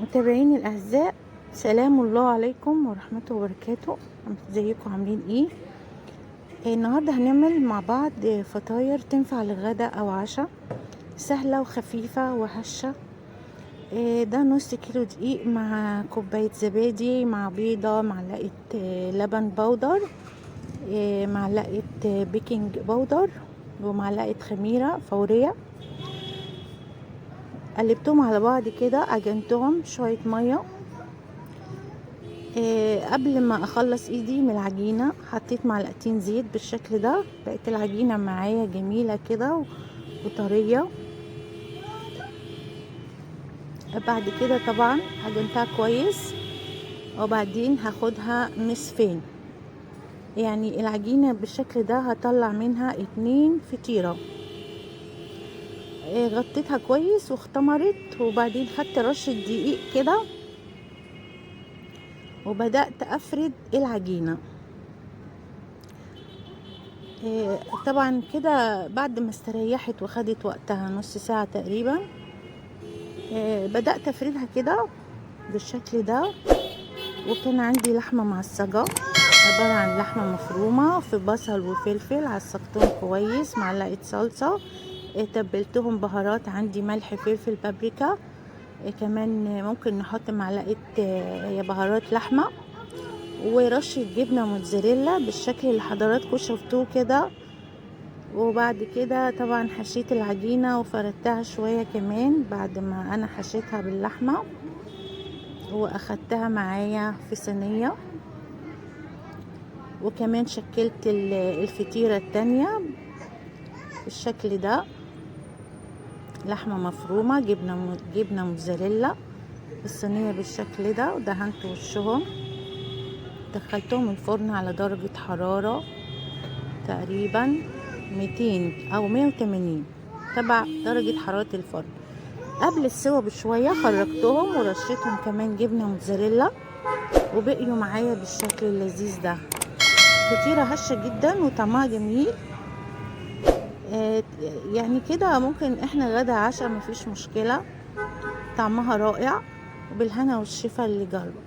متابعيني الاعزاء، سلام الله عليكم ورحمته وبركاته. ازيكم؟ عاملين ايه؟ النهارده هنعمل مع بعض فطاير تنفع للغداء او عشاء، سهلة وخفيفة وهشه. ده نص كيلو دقيق مع كوباية زبادي مع بيضة، معلقه لبن بودر، معلقه بيكنج بودر، ومعلقة خميره فورية. قلبتهم على بعض كده، عجنتهم شوية مية. قبل ما اخلص ايدي من العجينة حطيت معلقتين زيت بالشكل ده. بقت العجينة معايا جميلة كده وطريه. بعد كده طبعا عجنتها كويس، وبعدين هاخدها نصفين. يعني العجينة بالشكل ده هطلع منها 2 فطيره. غطيتها كويس واختمرت، وبعدين خدت رشه دقيق كده وبدأت أفرد العجينة. طبعا كده بعد ما استريحت وخدت وقتها نص ساعة تقريبا، بدأت أفردها كده بالشكل ده. وكان عندي لحمة معصجة، عبارة عن لحمة مفرومة في بصل وفلفل، عصجتهم كويس، معلقة صلصة، تبلتهم بهارات عندي ملح فلفل بابريكا، كمان ممكن نحط معلقة بهارات لحمة، ورشة جبنة موتزاريلا بالشكل اللي حضراتكم شفتوه كده. وبعد كده طبعا حشيت العجينة وفردتها شوية كمان بعد ما انا حشيتها باللحمة، واخدتها معايا في صينية. وكمان شكلت الفطيرة التانية بالشكل ده، لحمة مفرومة، جبنة موتزاريلا الصينية بالشكل ده، ودهنت وشهم. دخلتهم الفرن على درجة حرارة تقريبا 200 او 180 تبع درجة حرارة الفرن. قبل السوا بشوية خرجتهم ورشيتهم كمان جبنة موتزاريلا، وبقيوا معايا بالشكل اللذيذ ده. فطيرة هشة جدا وطعمها جميل. يعني كده ممكن احنا غدا عشاء مفيش مشكلة، طعمها رائع. وبالهنا والشفا اللي جرب.